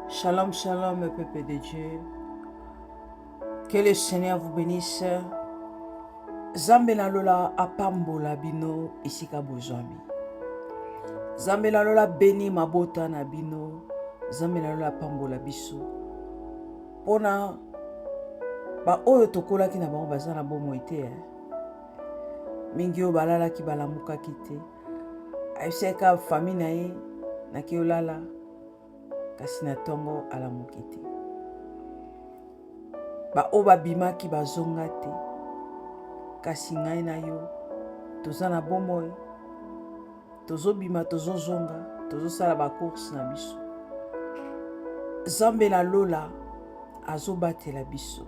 Shalom, shalom, peuple de Dieu. Que le Seigneur vous bénisse. Zambe na lola apambola bino esika bozwami. Zambe na lola beni mabota na bino. Zambe na lola apambola biso. Pona ba oyo tokolaki na bango baza na bomoi te. Eh? Mingi oyo balalaki balamukaki te. Ayebisaki kaka famille na ye nake olala kasi na ntongo alamuki te. Baoyo babimaki bazonga te, kasi ngai na yo toza na bomoi, tozobima, tozozonga, tozosala bacourse na biso. Nzambe na lola azobatela biso.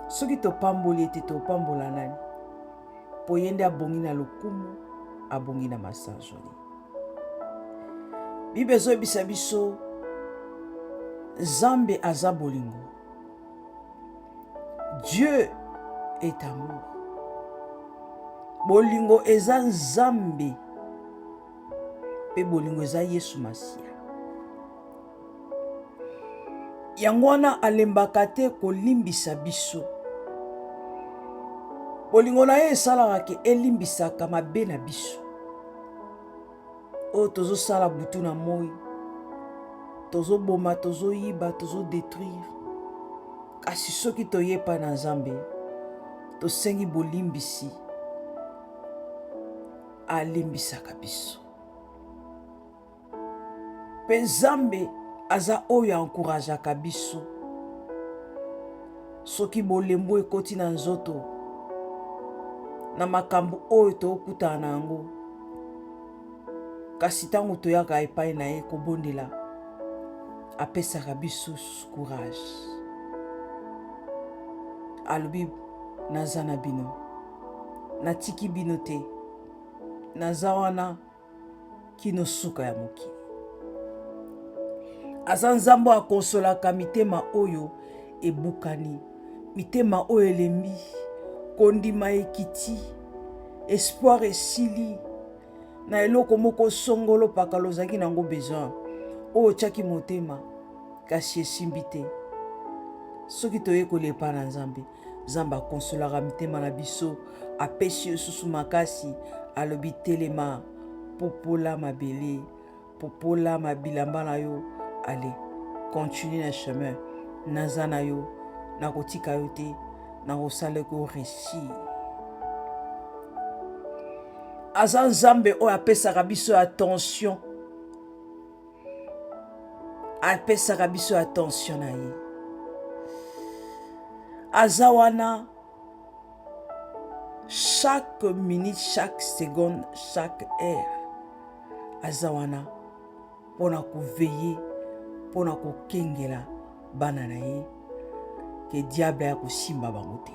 Soki topamboli ete topambola nani? Mpo ye nde abongi na lokumu, abongi na masanzoli. Bible ezoyebisa biso Nzambe aza bolingo. Dieu est amour. Bolingo eza Nzambe mpe bolingo eza Yesu Masiya. Yango wana alembaka te kolimbisa biso. Bolingo na ye esalaka ke elimbisaka mabe na biso oyo tozosala butu na moi, tozoboma, tozoyiba, tozodetruire. Kasi soki toye epai na Nzambe, tosengi bolimbisi, alimbisaka biso. Mpe Nzambe aza oyo ankurageaka biso. Soki bolembu ekoti na nzoto na makambo oyo tokutana na yango, kasi ntango toyaka epai na ye kobondela, apesaka biso courage. Alobi, naza na bino, natiki bino te, naza wana kino suka ya mokili. Aza Nzambe oyo akonsolaka mitema oyo ebukani, mitema oyo elembi, kondima ekiti, espoir esili na eloko moko songolo pakala ozalaki na yango besoin, oyo otyaki motema kasi esimbi te. Soki toyekoli epai na Nzambe, Nzambe akonsolaka mitema na biso, apesi yo susu makasi, alobi telema, popola mabele, popola mabilamba na yo, ale continue na chemin, naza na yo, nakotika yo te, nakosala ko réussir. Aza Nzambe oyo apesaka biso attention, apesaka biso attention na ye. Aza wana chaque minute, chaque seconde, chaque heure, aza wana mpona koveye, mpona kokengela bana na ye ke diable aya kosimba bango te.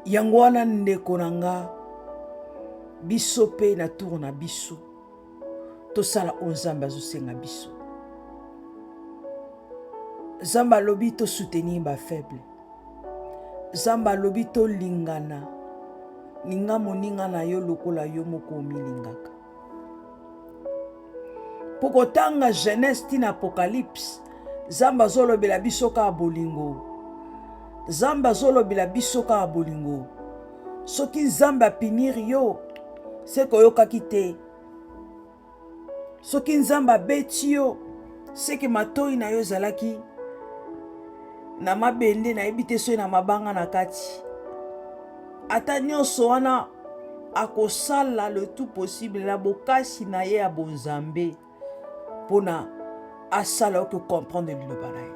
Yango wana ndeko na nga, biso mpe na tour na biso tosala oyo Nzambe azosenga biso. Nzambe alobi tosoutenir bafaible. Nzambe alobi tolingana. Linga moninga na yo lokola yo moko omilingaka. Mpo kotanga Genèse ti na Apocalypse, Nzambe azolobela biso kaka bolingo. Nzambe azolobela biso kaka bolingo. Soki Nzambe apinir yo, se koyokaki te. Soki Nzambe abeti yo, seke matoi na yo ezalaki na mabende, nayebi te soki na mabanga na kati. Ata nyonso wana akosala le tout possible na bokasi na ye ya bonzambe mpona asala oke comprendre liloba na ye.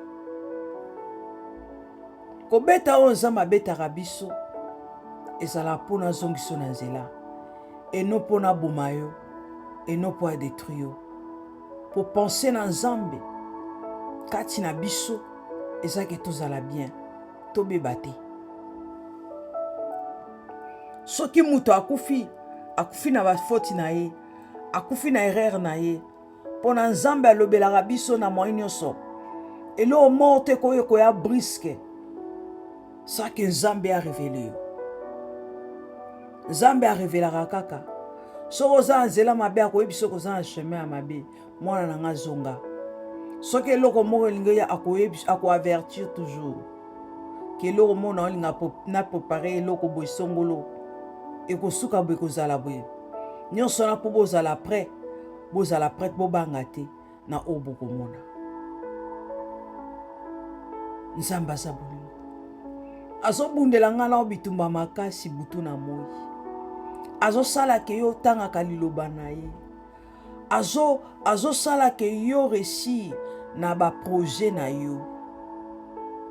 Kobeta oyo Nzambe abetaka biso ezalaka mpona azongiso na nzela, eno mpona aboma yo, eno mpo adetruire yo. Po pense na Nzambe kati na biso eza ke tozala bien, tobeba te. Soki moto akufi, akufi na bafoti na ye, akufi na erreur na ye, mpo na Nzambe alobelaka biso na moyen nyonso. Eloko moko te koyo koya briske sans que Nzambe a révélé yo. Nzambe a révélaka kaka. Soki oza na nzela mabe, akoyebi soki oza na chemin ya mabe. Mwana na nga, zonga. Soki eloko moko elingi oya, akoavertir toujours ke eloko moko na olinga na prépare eloko boye songolo, ekosuka boye, ekozala boye. Nyonso wana mpo bozala prêt, bozala prête, bobanga te na oyo bokomona. Nzambe aza bolingo, azobundela ngai nao bitumba makasi butu na moi. Azosala ke yo otangaka liloba na ye, azosala ke yo réussir na baprojet na yo.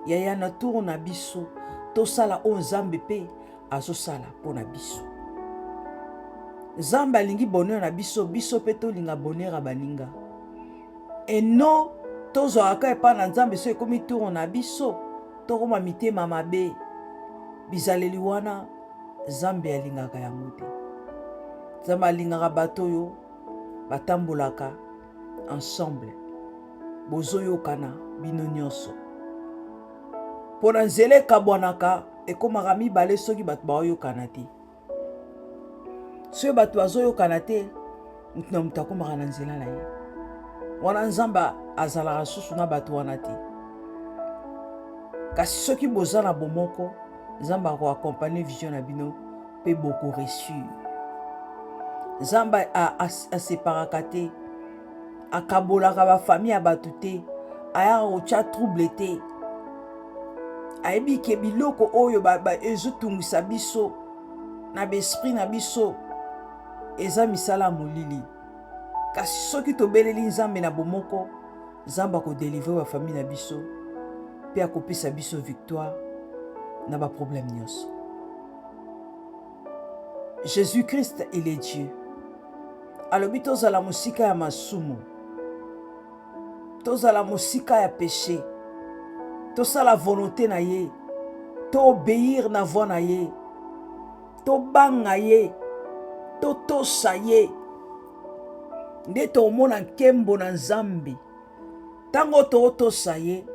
Yaya, na tour na biso tosala oyo Nzambe mpe azosala mpo na biso. Nzambe alingi bonheur na biso, biso mpe tolinga bonheur ya baninga. Eno tozwaka epai na Nzambe, so ekomi tour na biso tokoma mitema mabe. Bizaleli wana, Nzambe alingaka yango te. Nzambe alingaka bato oyo batambolaka ensemble, bozoyokana bino nyonso, mpo na nzela ekabwanaka, ekomaka mibale soki bato baoyokana te. Soki bato bazoyokana te, moto na moto akomaka na nzela na ye. Wana Nzambe azalaka susu na bato wana te. Kasi soki boza na bomoko, Nzambe akoaccompagner vision na bino mpe bokoréussir. Nzambe aseparaka te, akabolaka bafamille ya bato te, ayaka kotya trouble te. Ayebi ke biloko oyo ezotungisa biso na baesprit na biso eza misala ya molili. Kasi soki tobeleli Nzambe na bomoko, Nzambe akodélivrer bafamille na biso mpe akopesa biso victoire na baproblème nyonso. Jésus Christ, il est Dieu. Alobi tozala mosika ya masumu, tozala mosika ya péché, tosala volonté na ye, toobéir na voix na ye, tobanga ye, totosa ye, nde tomona nkembo na Nzambe. Ntango tootosa ye,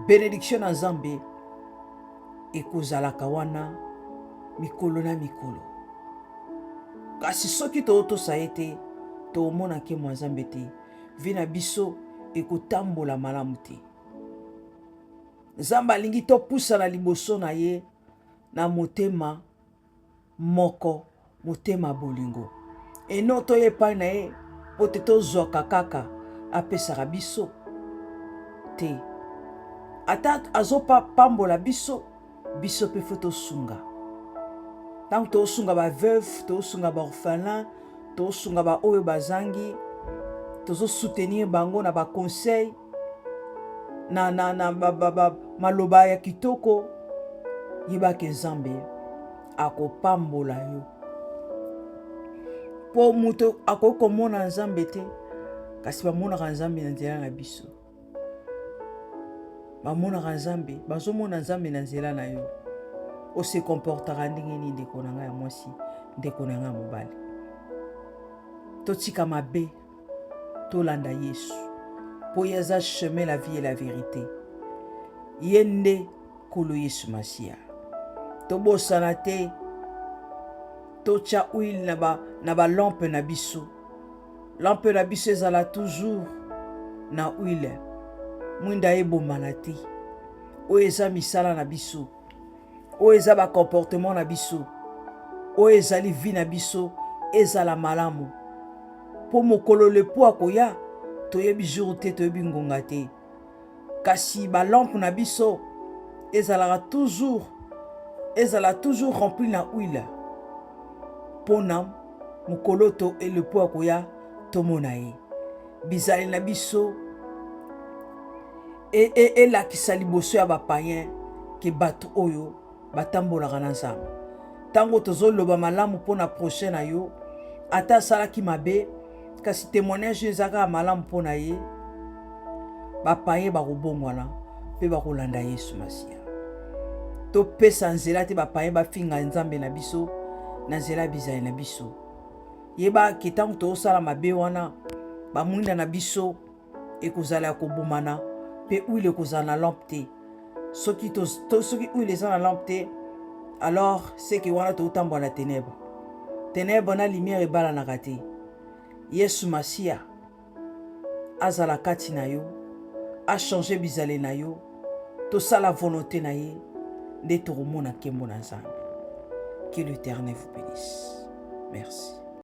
bénédiction na Nzambe ekozalaka wana mikolo na mikolo. Kasi soki tootosa ye te, tomona nkembo ya Nzambe te, vie na biso ekotambola malamu te. Nzambe alingi topusana liboso na ye na motema moko, motema bolingo. Eno toya epai na ye mpo te tozwaka kaka, apesaka biso te. Ata azopambola biso, biso mpe faut tosunga. Ntango tosunga baveuve, tosunga baorphelin, tosunga baoyo bazangi, tozosoutenir bango na baconseil, na ba, ba, ba, maloba ya kitoko, yebaka Nzambe akopambola yo. Mpo moto akoki komona Nzambe te, kasi bamonaka Nzambe na nzela na biso. Bamonaka Nzambe, bazomona Nzambe na nzela na yo. Ose comportaka ndenge nini, ndeko na ngai ya mwasi, ndeko na ngai ya mobali? Totika mabe, tolanda Yesu, mpo ye aza chemin, la vie et la vérité. Ye nde Nkolo Yesu Masiya. Tobosana te totya huile na balampe ba na biso. Lampe na biso ezala toujours na huile, mwinda ebomana te. Oyo eza misala na biso, oyo eza bacomportement na biso, oyo ezali vie na biso, ezala malamu, mpo mokolo lepo akoya, toyebi jour te, toyebi ngonga te. Kasi balampe na biso ezalaka toujours, ezala toujours rempli na huile, mpona mokolo to lepo akoya, tomona ye. Bizali na biso elakisa liboso ya bapayen ke bato oyo batambolaka na Nzambe. Ntango tozoloba malamu mpona prochain na yo, ata asalaki mabe, kasi témoignage eza kaka malamu mpo na ye, bapayen bakobongwana mpe bakolanda Yesu Masiya. Topesa nzela te bapayen bafinga Nzambe na biso na nzela ya bizali na biso. Yeba ke ntango tozosala mabe wana, bamwinda na biso ekozala ya kobomana mpe huile ekozala na lampe te. Soki huile eza na lampe te, alors seke wana tozotambola na ténèbre. Ténèbre na lumière ebalanaka te. Yesu Masiya azala kati na yo, achange bizale na yo, tosala volonté na ye nde tokomona nkembo na Nzambe. Que l'Éternel vous bénisse. Merci.